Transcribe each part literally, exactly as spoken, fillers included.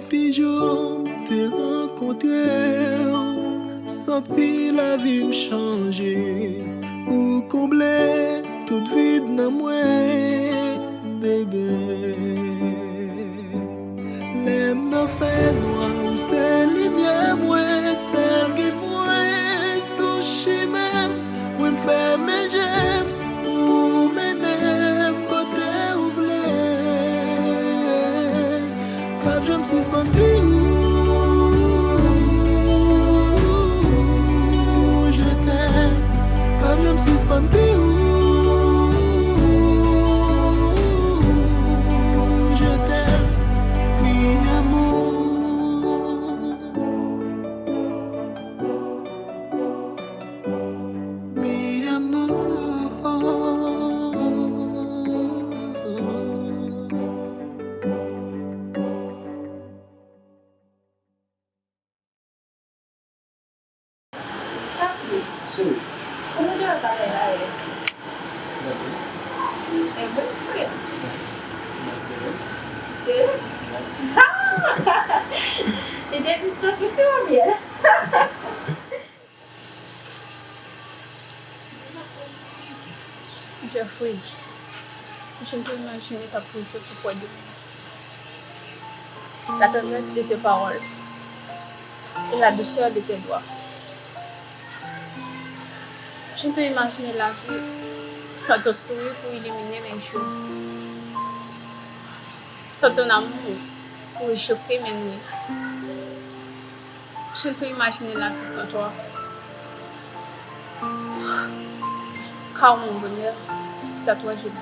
Depi jou m te rankontre w, m santi lavi m chanje. Ou konble tout vid nan mwen, bebe. Lè m nan fènwa, ou se limyè mwen, sèl gid mwen sou chimen m. Wi, m fèmen je m pou w mennen m kote ou vle. P ap janm sispann di ou je t'aime. P ap janm sispann di ou je t'aime, mi amor. Mi amor. Papi, cheri, kòman w te wè bagay la yè? Trè byen. E vre, cheri? Mwen sere. Sere? Wi. Li te plis choke sou yon myèl. Jeffrey, je ne peux imaginer ta présence auprès de moi. La tendresse de tes paroles et la douceur de tes doigts. Je ne peux imaginer la vie sans ton sourire pour illuminer mes jours, sans ton amour pour réchauffer mes nuits. Je ne peux imaginer la vie sans toi. Car mon bonheur, c'est à toi je le dois.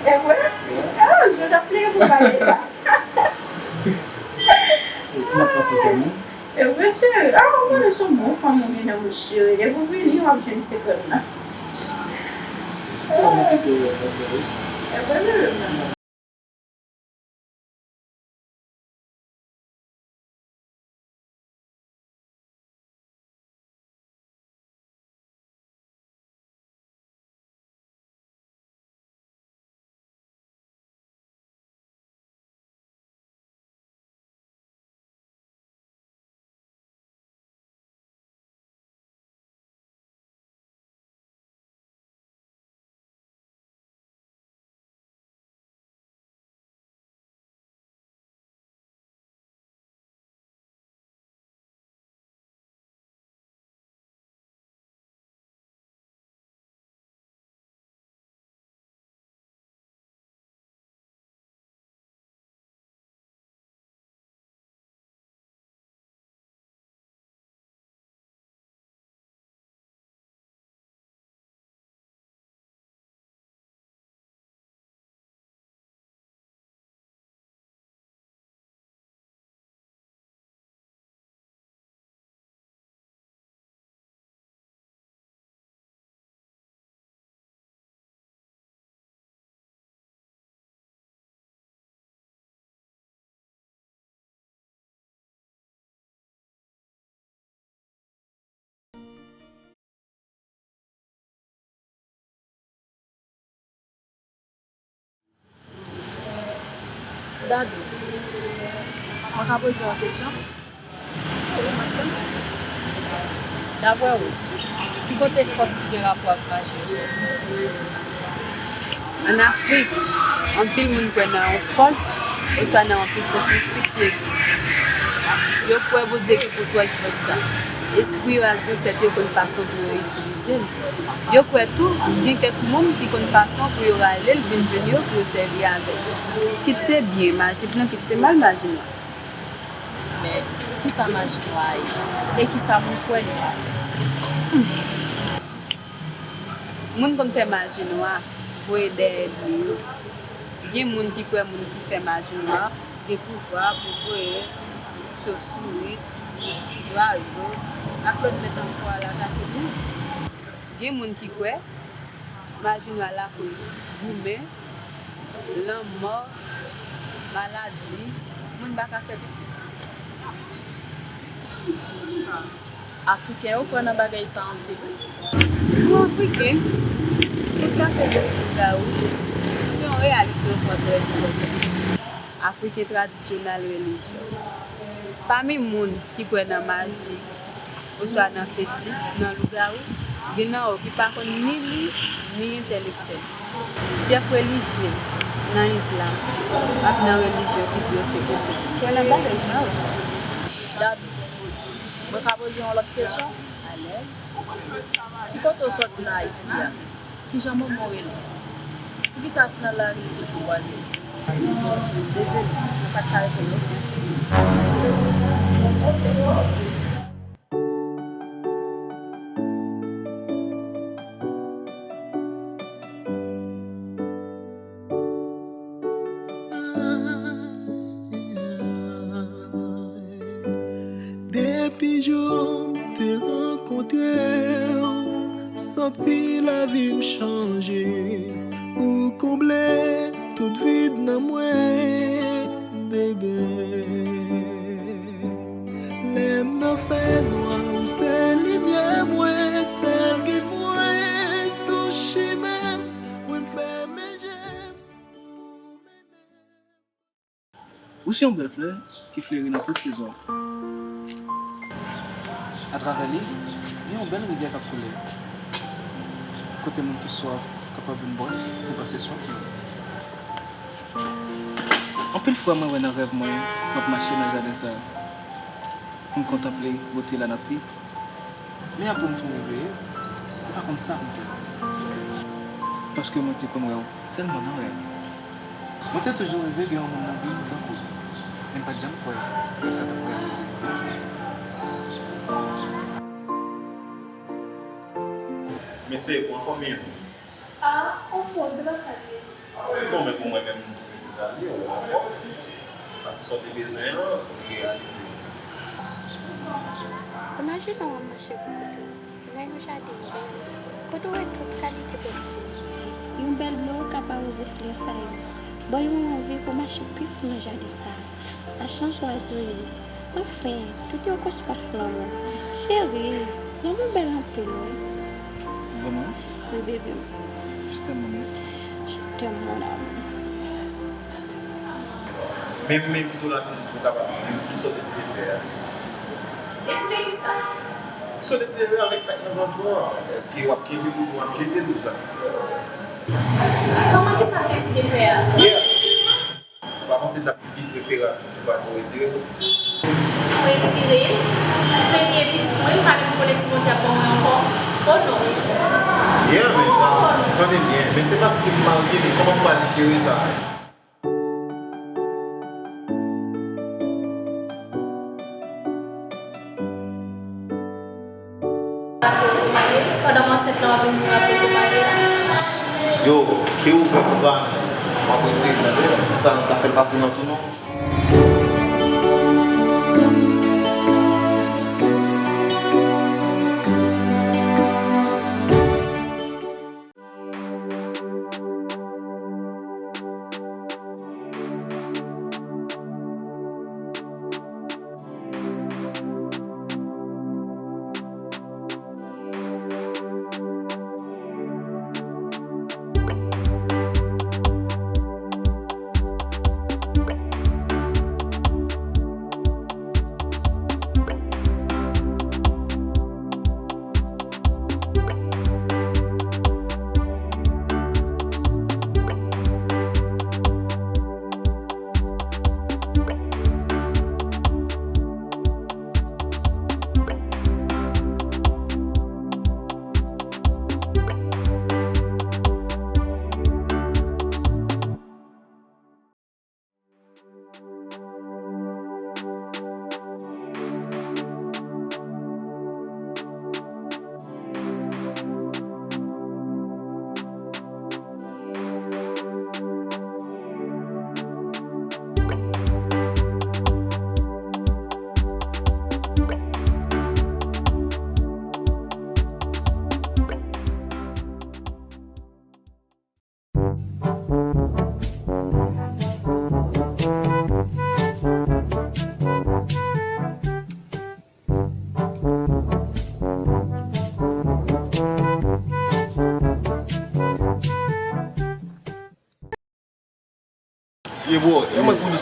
E vre? Ah, je t ap plede pou pale sa. E vre, cheri. Ah, ou konnen se yon bon fanm ou gen nan bouch, cheri. Depi w vini, w ap jwenn sekrè m nan. Sa mwen kite w, cheri. E vre, cheri. Dad, mwen ka poze w yon kesyon? Wi, mwen tann. Daprè w, ki kote fòs ki gen rapò ak maji yo soti? Ann Afrik, anpil moun kwè nan yon fòs oswa nan yon pisans mistik ki egziste. Yo kwè Bondye gen kontwòl fòs sa. Espri yo ak zansèt yo konn fason pou yo itilize l. Yo kwè tou, gen kèk moun ki konn fason pou yo rale l vin jwenn yo pou yo sèvi avè l. Kit se byen maji blan, kit se mal maji nwa. Men, kisa maji nwa a ye? E kisa moun kwè li ka fè? Moun konn fè maji nwa, voye dèyè ènmi yo. Gen moun ki kwè moun ki fè maji nwa gen pouvwa pou voye chofsourit, zwazo ak lòt bèt ankò al atake moun. Gen moun ki kwè maji nwa lakoz goumen, lanmò, maladi, moun pa ka fè pitit. Afriken yo kwè nan bagay sa anpil wi. Pou Afriken, tout kategori lougawou se yon reyalite yo pran trè serye. Afriken tradisyonèl relijye. Pami moun ki kwè nan maji oswa nan fetich, nan lougawou, gen nan yo ki pa konn ni li ni entèlektyèl. Chèf relijye nan Islam ak nan relijyon ki di yo se kretyen kwè nan bagay sa yo. Dad, mwen ka poze yon lòt kesyon? Alèz. Ki kote w sòti nan Ayiti a? Kijan manman w rele? Poukisa se nan lari nou toujou kwaze? Dezole, mwen pa t ka reponn ou. Depi jou m te rankontre w, m santi lavi m chanje. Ou konble tout vid nan mwen, bebe. Lè m nan fènwa, ou se limyè mwen, sèl gid mwen sou chimen m. Wi, m fèmen je m pou mennen. Ou se yon bèl flè ki fleri nan tout sezon. Atravè li, gen yon bèl rivyè k ap koule, kote moun ki swaf kapab vin bwè pou pase swaf yo. Anpil fwa, mwen wè nan rèv mwen, m ap mache nan jaden sa a pou m kontanple bote lanati. Men apre m fin reveye, m pa konn sa pou m fè. Paske mwen te konn wè w sèlman nan rèv. Mwen te toujou reve gen yon moun nan vi m tankou w. Men m pa t janm kwè ke sa t ap reyalize yon jou. M espere pou anfòm, men. Ah, anfòm, se pa sa l ye. Bon, men pou mwen menm, m twouve se sa l ye, ou anfòm. Paske sa w te bezwen an, li reyalize. Imajine w ap mache pou kote w, nan yon jaden wòz, kote w wè tout kalite bèl flè. Yon bèl blo k ap awoze flè sa yo ba w yon anvi pou w mache pi fon nan jaden sa a. Lachans zwazo yo. Anfen, tout yon kosmos lanmou. Cheri, lanmou bèl anpil, wi. Vrèman? Wi, bebe m. Je t'aime, mon amour. Je t'aime, mon amour. Men, men videyo la, se jis pou w kapab di m kisa w deside fè a. Deside kisa? Kisa w deside fè avèk sa k nan vant ou an? Èske w ap kenbe l oubyen w ap jete l, tou sa? Kòman kisa m deside fè a? Yeah. Ou pa panse l t ap pi preferab toutfwa ke w retire l? Retire l? Premye pitit mwen, m pa menm konnen si Bondye ap ban mwen ankò. Oh non. Yeah, men, ah, tande byen, men se paske m marye, men kòman m pral jere sa? Pandan m ansent la, w ap vin di m raple kou marye a? Yo, ke ouvè kou pa nou. M ap retire l, tande. Sa, sa fè l pase nan tou non.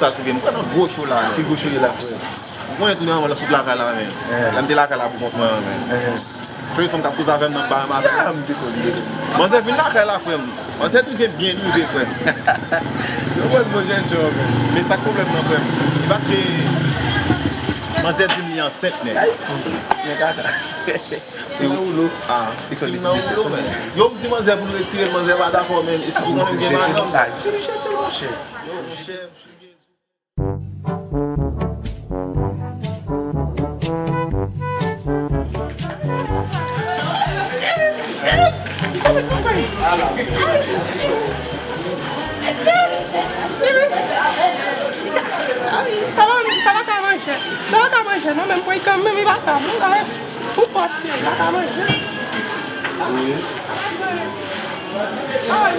Sa k rive m, m kwè nan gwo cho la, men. Ki gwo cho ye la, frè? Ou konnen tou, nèman, lè sot lakay la, men. Eh. Lè m te lakay la pou kont mwen an, men. Eh. Cheri fanm k ap koze avè m nan, m pa renmen avè l. Ah, m te konn, m te konn. Manzè vin lakay la, frè m. Manzè rive byen rive, frè m. Yo pran mo jèn cho ankò. Men sa k pwoblèm nan, frè m. E paske manzè di m li ansent, nèg. Ay, fou. Men kaka. Li nan woulo. Ah, si l nan woulo, men. Yo, m di manzè pou l retire l, manzè pa dakò, men. E sitou konnen m gen madanm. Ay, ti li chèche, monchè. Yo, monchè. Sa, sa pa, sa pa ka manje. Sa pa ka manje, non, menm pou li kanmenm, li pa ka. Ou pòs li, li pa ka manje. Wi. Ay.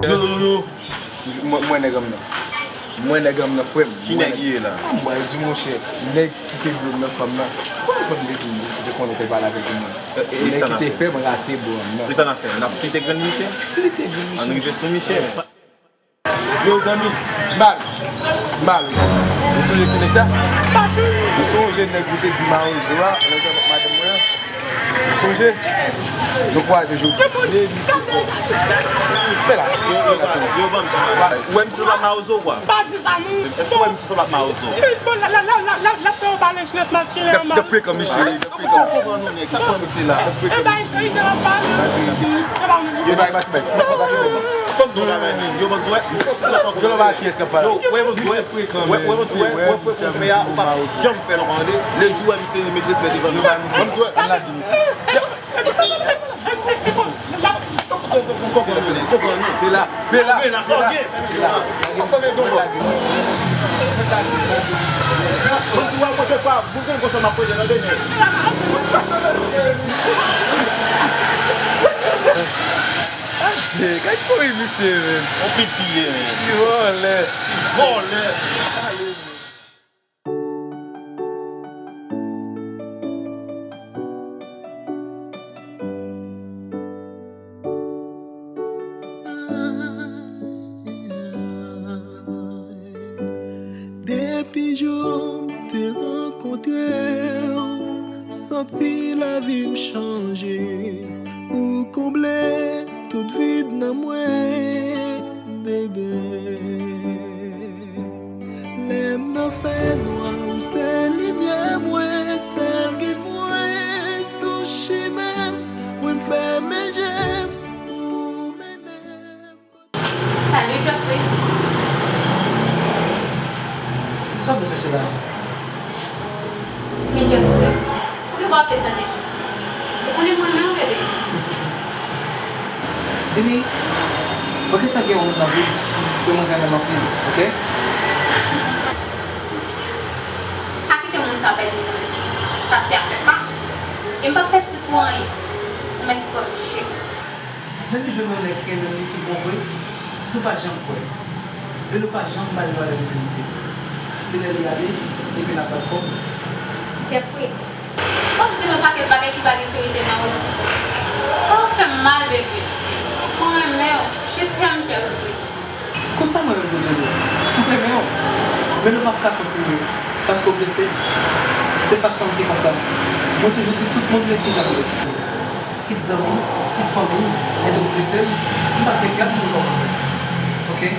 Yo, yo, yo. Mwen, mwen nèg an m nan. Mwen nèg an m nan, frè m. Ki nèg ki ye la? Ah, mwen di, monchè, nèg ki te blo m nan, fanm nan. Kòman fanm te di m, te konnen te pale avèk mwen? E, e, e nèg ki te fè m rate blo m nan. E sa n ap fè? N ap flite grenn Michè? Flite grenn Michè. Ann rive sou Michè. Yo, zanmi, m pa vle. M pa vle. Ou sonje ki nèg sa? Ou sonje nèg ou te di mawozo a, lè w t ap madanm mwen an? Ou sonje? Nou kwaze jodi. Men li se fò. Fè la. Yo, yo, yo, ban m sa. Ou wè misye sanble ak mawozo ou kwa? Pa di sa, non. Èske ou wè misye sanble ak mawozo? Bon, la, la, la, la, la, la, fè yon balans nan mas ki lè. Frekan, Michel. Ou konprann nou, nèg, sa pran misye la. E bay, e bay, e bay. Yo bay, bay, bay. Fòk nou bagay menm. Yo ban nou wè. Yo ban nou wè. Wè, wè, ban nou wè. Wè, wè, ban nou wè. Wè, fè konfè a, ou pa janm fè l, tande. Le jou wè misye remèt respè devan nou. Ban nou wè. Ou konprann nou, nèg, konprann nou. Pe la, pe la, pe la. Ou konprann nou, nèg. Adje, gad kouri misye, men. On piti ye, men. Ti vòlè. Ti vòlè. Depi jou m te rankontre w, m santi lavi m chanje. Ou konble tout vid nan mwen, bebe. Lè m nan fènwa, ou se limyè mwen, sèl gid mwen sou chimen m. Mwen m fèmen je m pou w mennen m. Salut, Jeffrey. Sa w vin chèche la? Men Jeffrey, poukisa w ap tande? Ou konnen m renmen w, bebe. Dini, mwen gentan gen yon moun nan vi m ke mwen renmen anpil, oke? Pa kite moun sa pèdi w nan men. Sa se afè pa m. E m p ap pèdi pou anyen. Ou mèt pran chik. Lè nou jwenn yon nèg ki renmen nou tout bon vre, nou pa janm kwè. Men nou pa janm ba l valè nou merite. Se lè li ale, epi n ap bat fò. Jeffrey, w ap di m yon pakèt bagay ki pa gen verite nan yon ti. Sa w fè m mal, bebe. Mwen renmen w. Je t'aime, Jeffrey. Konsa mwen menm tou, Djodjo. M renmen w. Men nou p ap ka kontinye. Paske w blese m. Se fason m ki konsa. Mwen toujou di tout moun men kijan m ye. Kit zanmi, kit fanmi, èske w blese m, m p ap gen kè pou nou kòmanse. Oke?